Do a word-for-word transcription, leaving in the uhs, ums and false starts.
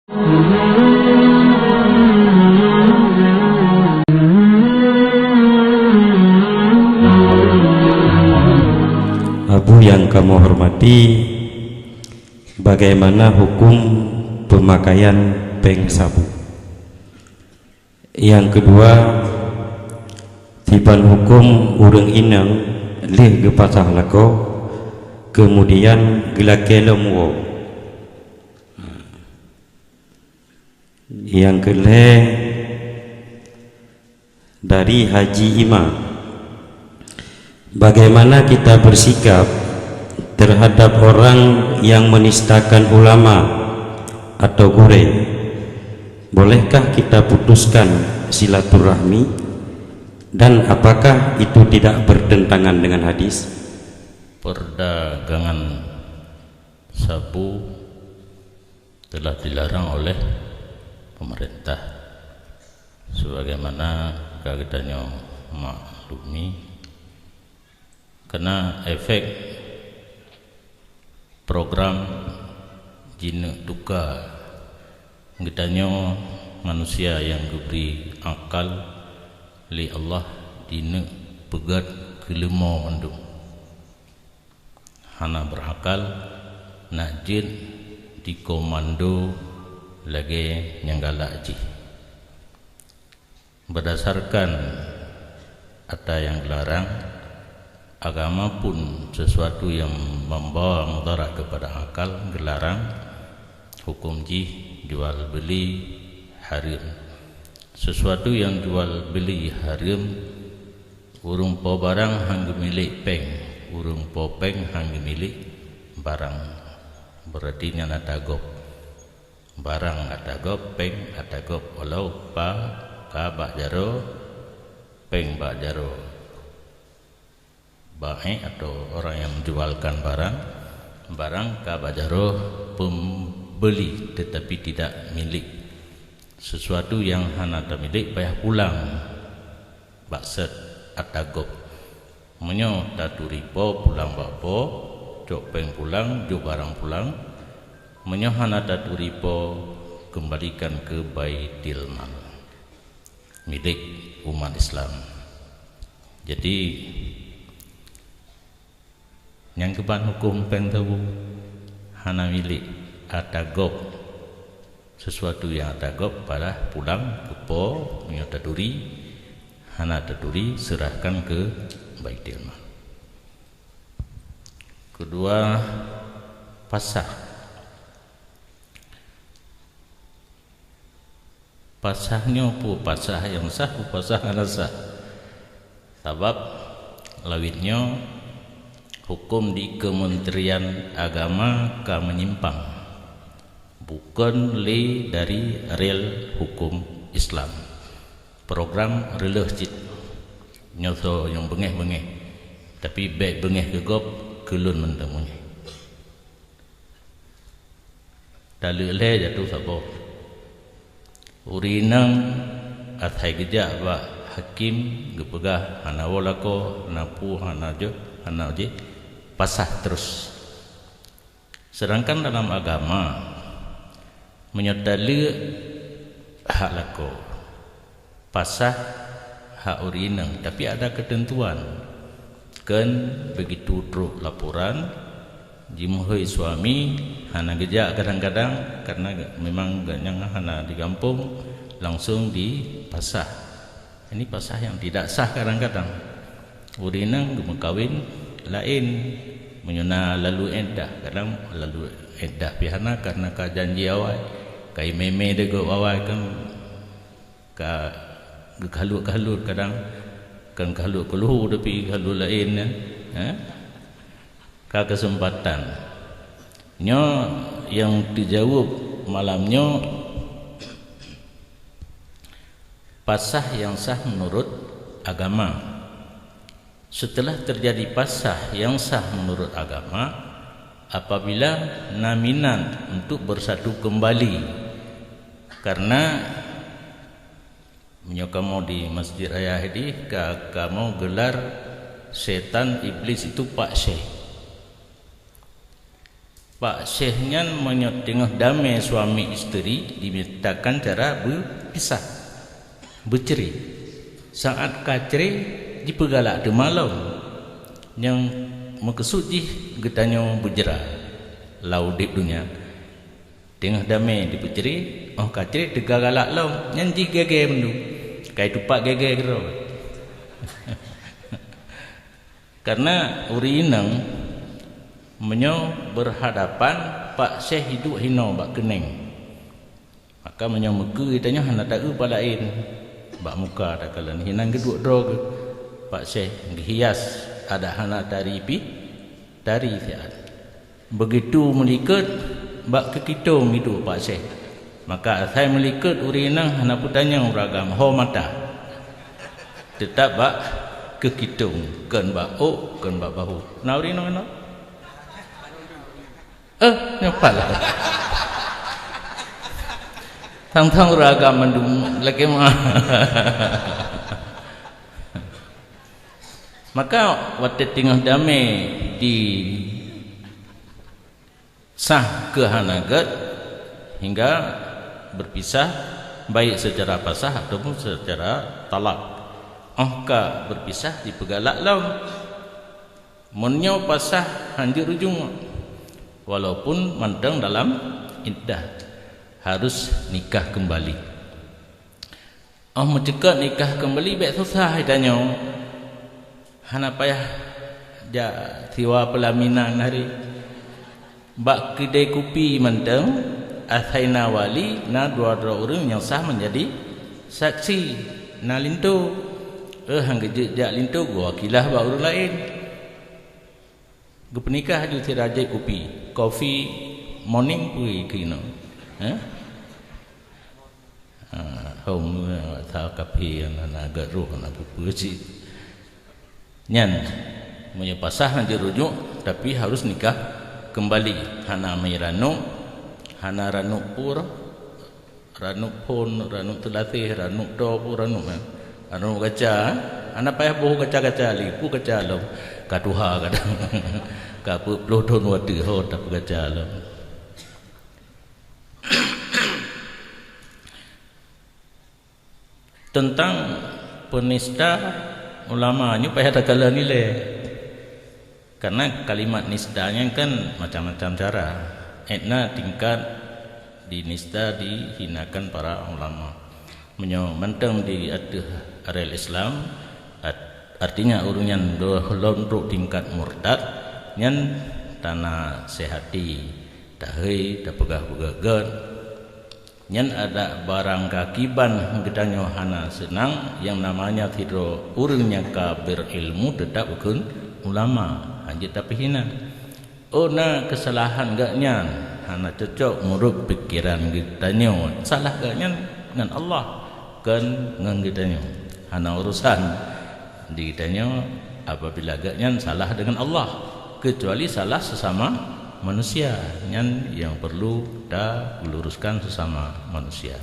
Abu yang kamoe hormati, bagaimana hukum pemakaian péng sabu? Nyang keudua, kiban huköm ureuëng inong lheueh geupasah lakoe, keumudian geulakée lom woe. Nyang keulhée, dari Haji Ima. Bagaimana kita bersikap terhadap orang yang menistakan ulama atau gurée? Bolehkah kita putuskan silaturahmi? Dan apakah itu tidak bertentangan dengan hadis? Perdagangan sabu telah dilarang oleh pemerintah, sebagaimana ka geutanyoe maklumi, karena efek program jineuk tuka geutanyoe manusia nyang geubri akal lé Allah jineuk peugét keu leumo mandum. Hana beurakal, nak jeuet dikomando lagée nyang galak jih. Berdasarkan ata nyang geularang, agama pun sesuatu yang membawa mudarat kepada akal geularang, hukum jih jual beli hareuem. Sesuatu yang jual beli hareuem, ureuëng po barang han geumilék péng, ureuëng po péng han geumilék barang. Berarti nyan ata gob. Barang ata gob, péng ata gob, walau pa ka bak jaroe, péng bak jaroe. Baik atau orang yang menjualkan barang, barang ka bak jaroe pembeli tetapi tidak milik. Sesuatu yang hana tamilik payah pulang bak set ata gob. Meunyoe taturi po pulang bak po, cok péng pulang, jok barang pulang. Meunyoe hana taturi po, keumbalikan keu Baitul Mal, milék umat Islam. Jadi, nyang keuban huköm péng sabu, hana milék ata gob. Sesuatu nyang ata gob payah pulang keu po, meunyoe taturi, hana taturi, seurahkan keu Baitul Mal. Keudua, pasah. Pasah nyoe peue pasah nyang sah, peue pasah hana sah. Sabab lawét nyoe huköm di Kementerian Agama ka menyimpang, bukon lé dari rel huköm Islam. Program reuloh cit. Nyoe soe nyang beungéh-beungéh, tapi bék beungéh keu gob, keu lôn mantong beungéh. Taleuek lhée jatoh saboh. Ureuëng inong asai geujak bak hakém geupeugah hana woe lakoe, hana peue, hana jeuet, hana jih, pasah terus. Sedangkan dalam agama, meunyoe taleuek hak lakoe, pasah hak ureuëng inong, tapi ada ketentuan. Kon begitu trok laporan, jimeuhôi suami hana geujak kadang-kadang karena memang gobnyan hana di gampông, langsung dipasah. Ini pasah yang tidak sah kadang-kadang. Ureuëng inong geumeukawen laén, meunyoe na lalu iddah, kadang lalu iddah pih hana karena ka janji awai, ka imé-mé deungon awai kan. Ka geukhalot-khalot kadang, kon khalot keuluhu tapi khalot laén nyan, eh? Ka keuseumpatan. Nyoe nyang teujaweueb malam nyoe, pasah nyang sah meunurot agama. Setelah terjadi pasah nyang sah meunurot agama, apabila na minat untuk bersatu keumbali, karena meunyoe kamoe di Masjid Raya Hidih ka kamoe geular setan iblis itu Pak Syekh. Pak Syekh nyan meunyoe teungoh damé suami isteri, dimintakan cara beupisah, beucre. Saat ka cre, jipeugalak teuma lom. Nyang meukeusut jih geutanyoe beujra lam udeb donya. Teungoh damé jipeucre, óh ka cre teuga galak lom, nyan jih gègè mandum. Ka itupat gègè keudroe. Kareuna ureueng inong meunyoe beurhadapan, Pak Syekh hiduek hinoe bak keuneng. Maka meunyoe meukeue tanyoe hana taeu pat laén bak muka takalon, hinan geuduek droe geuh. Pak Syekh geuhias adak hana tari pih, tari siat. Beugitu meulikot bak keukitong geuduek Pak Syekh. Maka asai meulikot ureueng inong hana peutanyong ureueng agam ho mata. Teutap bak keukitong, kon bak ôk, kon bak bahu. Na ureueng inong inoe? Eh, nyoe pat lah. Tang-tang ureueng agam mandum lakèe meuah. Maka watèe teungoh damé di sah keu hana gèt hingga berpisah, baik secara pasah ataupun secara talak. Óh ka berpisah jipeugalak lom. Meunyoe pasah hanjeuet rujuk, walaupun mantong dalam iddah, harus nikah keumbali. Óh meuceukeut nikah keumbali bèk susah geutanyoe. Hana payah jak siwa peulaminan hari. Bak keudè kupi mantong, asai na wali, na dua droe ureueng nyang sah meunjadi saksi, na linto. Eh, han geujeuet jak linto, geuwakilah bak ureueng laén. Geupeunikah laju sira jép kupi, coffee morning peue keunoe. Hah? Ah, hom, eh, sa kaphé nyang na geuh roh na peue-peue cit. Nyan, meunyoe pasah hanjeuet rujuk, tapi harus nikah keumbali. Hana meuranok, hana ranok pur, Ranok phôn, ranok teulateh, ranok toh, peue ranok nyan. Ranok gaca, eh? Hana payah boh gaca-gaca lé, peue gaca lom. Ka tuha kadang. Ka peuet ploh thôn watèe ho tapeugaca lom. Teuntang peunista ulama nyoe payah takalon ilèe. Karena kalimat nista nyan kan macam-macam cara. Ék na tingkat dinista, dihinakan para ulama. Meunyoe mantong di ateueh arél Islam, at-, artinya ureueng nyan lom trok tingkat murtad, nyan tanasihati, tahei, tapeugah-peugah gèt. Nyan adak barang ka kiban geutanyoe hana seunang, nyang namanya sidroe ureueng nyang ka beurilmu teutap kheun ulama, hanjeuet tapeuhina. Oh, na keusalahan geuh nyan, hana cocok meunurot pikeran geutanyoe. Salah geuh nyan ngon Allah, kon ngon geutanyoe. Hana urusan di geutanyoe apabila geuh nyan salah deungon Allah, keucuali salah sesama manusia, nyan nyang perlu taluruskan sesama manusia.